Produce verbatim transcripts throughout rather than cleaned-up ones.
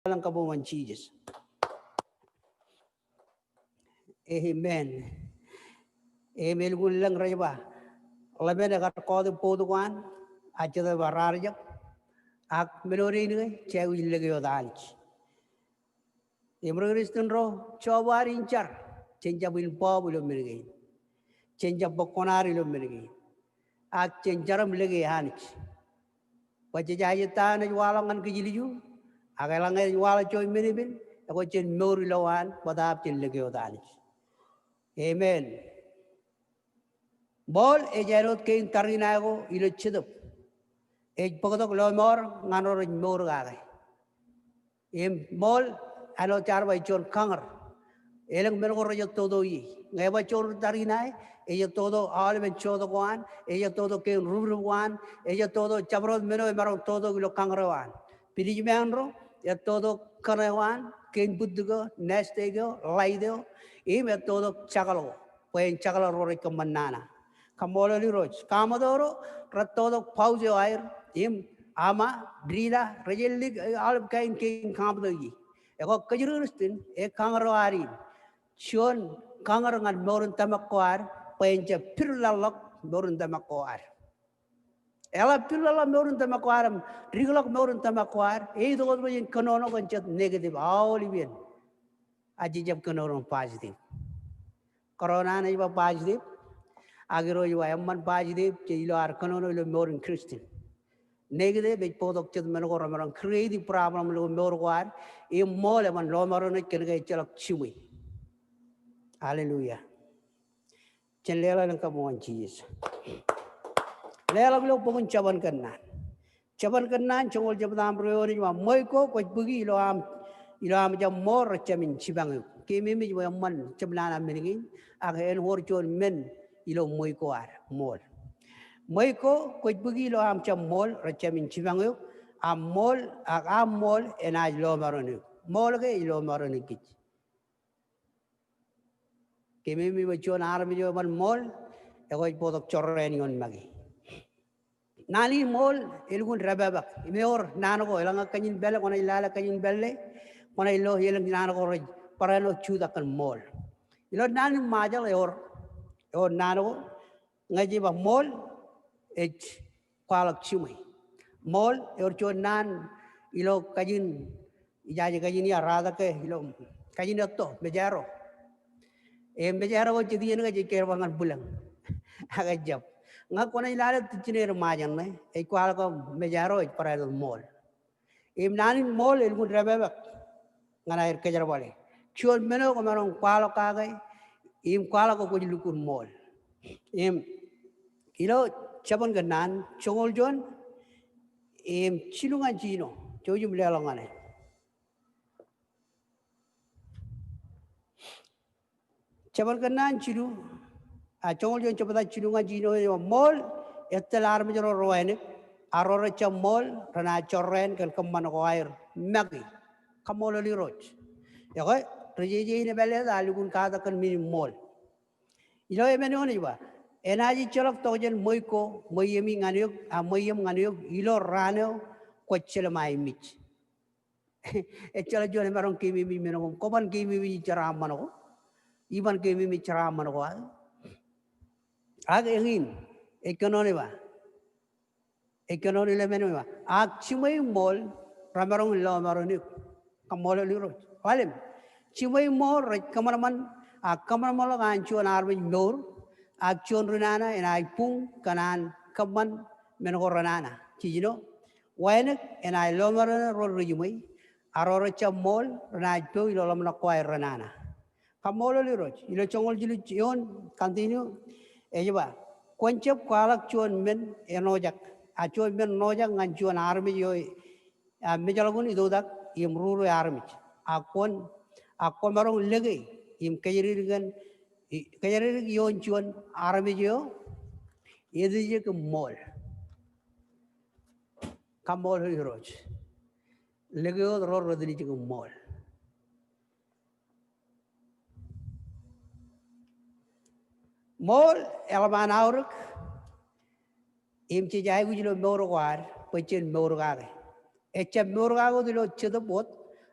Leḷọk kabuñ ñan Jisōs. Amen. Im elukkuun lōñ rej ba, ḷōmān ekar kọọte bout ko an, ak Jetōb ear raar jab, ak men eo dein ke, jej aikuj lōke wōt Anij. Im ri Kristian ro, job ad in jar, jen jab involve ilo men kein. Jen jab bōk kuṇaad ilo men kein. Ak jen jar im lōke Anij. Bwe jejaje ta eṇ ej waḷọk ñan kōj ilju, ak eḷaññe ej waḷọk juon men epen, ekwe jen mour ilowaan, bōtaab jen lōke wōt Anij. Amen. Ṃool ej āinwōt kein tariṇae ko ilo Jetōb. Ej bōktok lọmọọr ñan ro rej mour kake. Im ṃool, āinwōt jaar ba ej juon kañōr. Elōñ men ko rej ettoto ie. Ñe ebar juon tariṇae, ej ettoto aolepen jotok ko an, ej ettoto kein rūpdūp ko an, ej ettoto jabdewōt men eo emaroñ totok ilo kañōr eo an. Pilijmān ro, ettoto kōṇe ko an, kein bwitōk eo, nest egg eo, light eo, im ettoto jakḷọk ko. Bwe en jakḷọk ro rej kōṃṃan nana. Kaṃṃoolol Irooj. Kaṃṃoolol ro rej totok pouch eo aer, im ama, dila, rej jellik, eh, aolep kain kein kaṃṃoolol ie. Ekwe kōj ri Kristian, ekañōr eo ad in. Juon kañōr ñan mour in tōmak ko ad, bwe en jab pidḷọkḷọk mour in tōmak ko ad. Eḷap pidḷọkḷọk mour in tōmak ko ad, im dikḷọk mour in tōmak ko ad, ej itok wōt bwe jen kōnono kōn jet negative, aolep iien. Ak jej jab kōnono positive. Corona ṇe ej ba positive. Ak Irooj ej ba eṃṃan positive, jej lo ad kōnono ilo mour in Christian. Negative ej bōktok jet men ko remaroñ create problem ilo mour ko ad, im ṃool eban lọmọọren kōn ke ejjeḷọk jiṃwe. Hallelujah. Jen leḷọk elōñ kabuñ ñan Jisōs. Leḷọk ilo bok in Jabōn Kōnnaan. Jabōn Kōnnaan joñoul jebta im ruo eoon ej ba, ṃweiuk ko kwōj bōki ilo aṃ, ilo aṃ jab ṃool rejāmin jipañ eok. Keememej bwe eṃṃan jab nana men kein, ak en wōr juon men ilo ṃweiuk ko ad, ṃool. Ṃweiuk ko kwōj bōki ilo aṃ jab ṃool rejāmin jipañ eok, aṃ ṃool, ak aṃ ṃool enaaj lọmọọren eok. Ṃool ke ej lọmọọren kōj. Keememej bwe juon armej eo eban ṃool, ekwe ej bōktok jorrāān ioon make. Naan in ṃool, elukkuun dāpāpāk. Im ewōr naan ko, eḷaññe kajin pālle, kwōnaaj lale kajin pālle, kwōnaaj lo elōñ naan ko rej barāinwōt jutak kōn ṃool. Ilo naan in Ṃajeḷ ewōr, ewōr naan ko, ñe ej ba ṃool, ej kwaḷọk jiṃwe. Ṃool, ewōr juon naan ilo kajin, ijaje kajin ia, rātōk ke ilo kajin etto, mejāro. E, mejāro ko jet iien ke jej kōjerbal ñan bwilōñ. Ak ejjab. Ñe kwōnaaj lale jinen Ṃajeḷ ṇe, ej kwaḷọk ke mejāro ej barāinwōt ṃool. Im naan in ṃool elukkuun dāpāpāk ñan aer kōjerbale. Juon men eo kwōmaroñ kwaḷọk kake, im kwaḷọk ke kwōj lukkuun ṃool. Im ilo Jabōn Kōnnaan, joñoul juon, im jilu ñan jino, jouj im leḷọk ñan e. Jabōn Kōnnaan jilu, a, joñoul juon jebta jilu ñan jino ej ba, ṃool, ettōl armej ro rewānōk, a ro rejjab ṃool renaaj jorrāān kōn kōṃṃan ko aer make. Kaṃṃoolol Irooj. Ekwe, rijeje in epālle ta, a lukkuun katak kōn men in ṃool. Ilo emān eoon ej ba, enaaj ejjeḷọk tokjān ṃweiuk ko, ṃweiemi ñan eok, a ṃweiem ñan eok, ilo raan eo kwōj jelṃae mej. Ejjeḷọk juon emaroñ keememej men ko, kwōban keememej jeraaṃṃan ko. Iban keememej jeraaṃṃan ko aō. Ak eñin, ej kōnono ej ba. Ej kōnono ilo emān eo ej ba. Ak jiṃwe im ṃool, remaroñ in lọmọọren eok. Kaṃṃoolol Irooj. Ḷalem. Jiṃwe im ṃool rej kōṃanṃan, ak kōṃanṃanḷọk an juon armej mour, ak juon ri nana enaaj buñ kōn an kōṃṃan men ko renana. Jiljino, wānōk enaaj lọmọọren ro rej jiṃwe, a ro rejjab ṃool renaaj po ilo ḷōmṇak ko aer renana. Kaṃṃoolol Irooj, ilo joñoul jilu eoon, continue, ej ba, kwōn jab kwaḷọk juon men eṇojak, a juon men ṇojak ñan juon armej eo, a, mejḷọkin itoktak im rūrue armej. A kwōn, a kwōmaroñ lōke im kōjatdikdik kōn, i, kōjatdikdik ioon juon armej eo etijjek im ṃool. Kaṃṃoolol Irooj. Lōke wōt ro rej etijjek im ṃool. Ṃool, eḷap an aorōk, im jej aikuj ilo mour ko ad, bwe jen mour kake. Ejjab mour kake wōt ilo Jetōb wōt,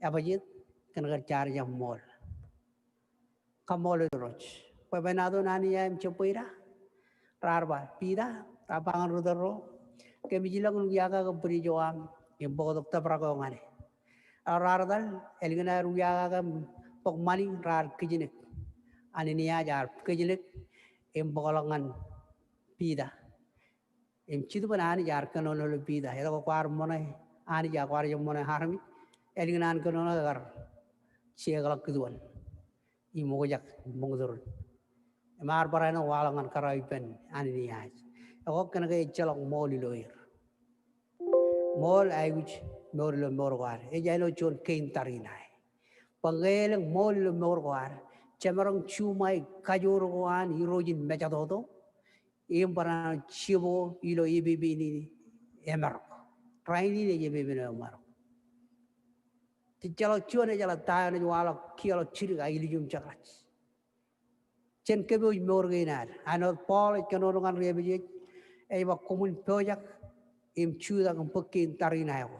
Ebajet, kōn ke jaar jab ṃool. Kaṃṃoolol Irooj. Bwebwenato in Anij eo im Jebweida, raar ba, Piter, raar ba ñan ri tōl ro, kōmij ilọk in wiakake bwidej eo aṃ im bōktok tōprak eo ñane. Ak raar etal, ālikin aer wiakake im bōk ṃani, raar kōjnek. Aninias ear kōjnek im bōkḷọk ñan Piter. Im jitōb in Anij ear kōnono ilo Piter. Etke kwaar ṃōṇe Anij ak kwaar jab ṃōṇe armej? Ālikin an kōnono ekar jeekḷọk kūtuon im okjak im ṃoñtūrin. Im ear barāinwōt waḷọk ñan kōrā ippān Aninias. Ekwe kōn ke ejjeḷọk ṃool ilo er. Ṃool aikuj mour ilo mour ko ad. Ej āinwōt juon kein tariṇae. Bwe ñe elōñ ṃool ilo mour ko ad, jemaroñ juṃae kajoor ko an Irooj in mejatoto, im barāinwōt jibukwi ilo epepen in emarok. Rainin ej epepen eo emarok. Ejjeḷọk juon ejeḷā ta eo enaaj waḷọk kiiō ḷọk jidik ak ilijiṃ jekḷaj. Jen kōpooj mour kein ad. Āinwōt Paul ej kōnono ñan ri-Epesōs, ej ba koṃwin pojak im jutak im bōk kein tariṇae ko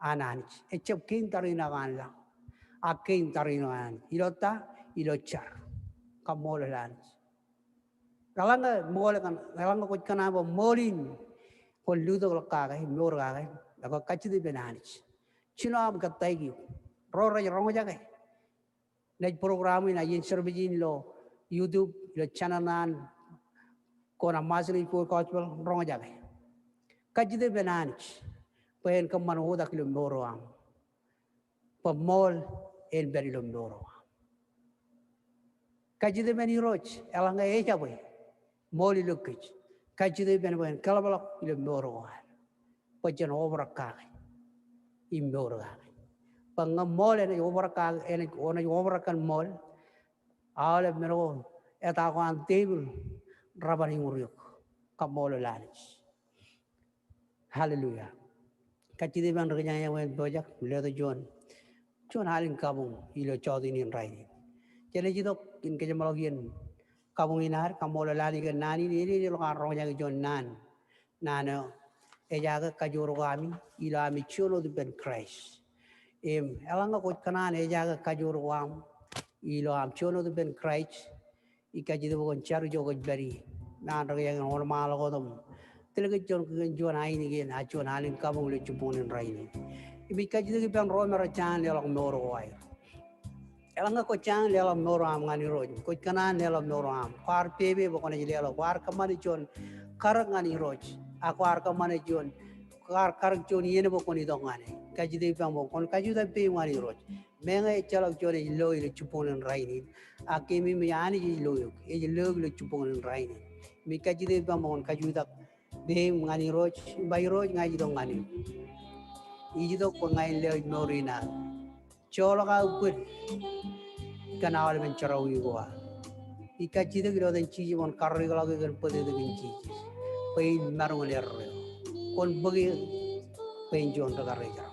an Anij. Ejjab kein tariṇae ko an laḷ, ak kein tariṇae ko an Anij. Ilo ta? Ilo jar. Kaṃṃoolol Anij. Eḷaññe ṃool kaṇ, eḷaññe kwōj kōṇaan bwe ṃool in kwōn lutōkḷọk kake, mour kake, ekwe kajjitōk ippān Anij. Jino aṃ kōttāik eok. Ro rej roñjake. Naaj program in, a, in service in ilo YouTube, ilo channel ṇe an Kona Mastery Full Gospel, roñjake. Kajjitōk ippān Anij bwe en kōṃṃan oktak ilo mour eo aṃ. Bwe ṃool en pād ilo mour eo aṃ. Kajjitōk ippān Irooj, eḷaññe ejabwe ṃool ilo kōj, kajjitōk ippān bwe en kōḷapḷọk ilo mour ko ad. Bwe jen obrak kake im mour kake. Bwe ñe ṃool enaaj obrak kake, enaaj, enaaj obrak kōn ṃool, aolep men ko eta ko an tepil reban iñur eok. Kaṃṃoolol Anij. Hallelujah. Kajjitōk ippān ri-kōjañjañ bwe en pojak im letok juon, juon al in kabuñ ilo jota in rainin. Jenaaj itok in kōjeṃḷọk iien kabuñ in ad, kaṃṃoolol Anij kōn naan in, eñin ilo kar roñjake juon naan. Naan eo, ejaake kajoor ko ami ilo ami juon wōt ippān Kraist. Im eḷaññe kwōj kōṇaan ejaake kajoor ko aṃ ilo aṃ juon wōt ippān Kraist, ij kajjitōk bwe kwōn jar ijo kwōj pād ie. Ṃaan ri-kōjañjañ, wōnṃaanḷọk wōt im tōl kōj juon, kōn juon ainikien, a, juon al in kabuñ ilo jibboñōn in rainin. Im ij kajjitōk ippān ro me rej jañin leḷọk mour ko aer. Eḷaññe kwōj jañin leḷọk mour eo aṃ ñan Irooj, kwōj kōṇaan leḷọk mour eo aṃ, kwaar pepe bwe kwōnaaj leḷọk, kwaar kōṃṃane juon karōk ñan Irooj, a kwaar kōṃṃane juon, kwaar karōk juon iien bwe kwōn itok ñan e. Kajjitōk ippān bwe kwōn kajutak peiṃ ñan Irooj. Meñe ejjeḷọk juon ej lo ilo jibboñōn in rainin, a keememej Anij ej lo eok, ej lo eok ilo jibboñōn in rainin. Im ij kajjitōk ippān bwe kwōn kajutak peiṃ ñan Irooj, im ba, Irooj, ña ij itok ñan eok. Ij itok bwe ña in lewōj mour in ad. Joḷọk aō bōd kōn aolepen jerọwiwi ko ad. Ij kajjitōk ilo etan Jisōs bwe kwōn karreoḷọk eō kōn bōtōktōk in Jisōs. Bwe in maroñ in erreo. Kwōn bōk eō bwe in juon ri-karijerọwiwi.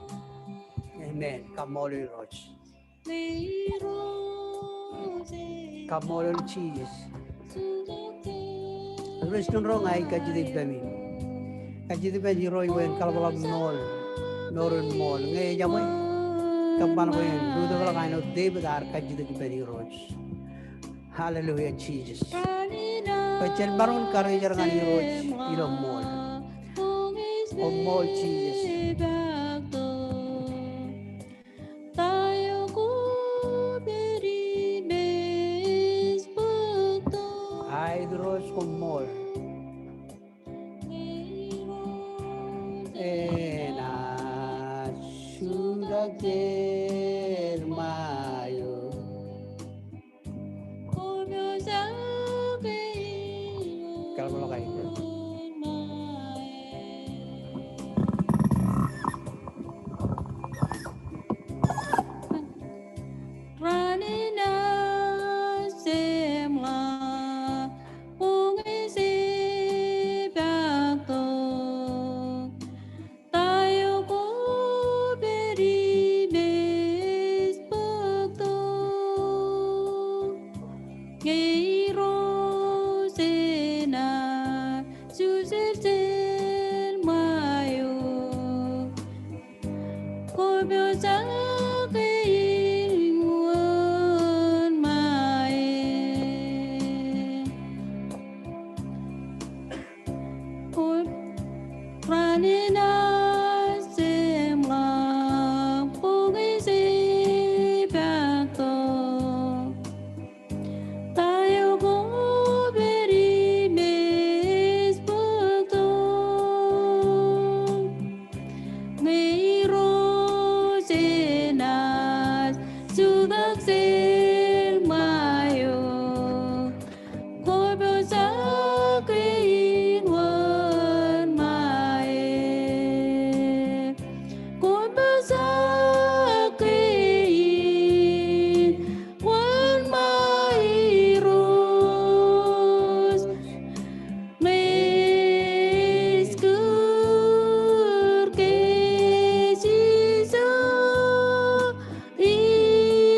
Amen. Kaṃṃoolol Irooj. Kaṃṃoolol Jisōs. Kūrjin ro, ña ij kajjitōk ippāmi. Kajjitōk ippān Irooj bwe en kōḷapḷọk ṃool, mour in ṃool. Ñe ejabwe, kōṃṃan bwe en lutōkḷọk āinwōt Devid ear kajjitōk ippān Irooj. Hallelujah, Jisōs. Bwe jen maroñ in karijer ñan Irooj ilo ṃool. Koṃṃool Jisōs. Aet Irooj, koṃṃool. Enaaj jutak er ṃae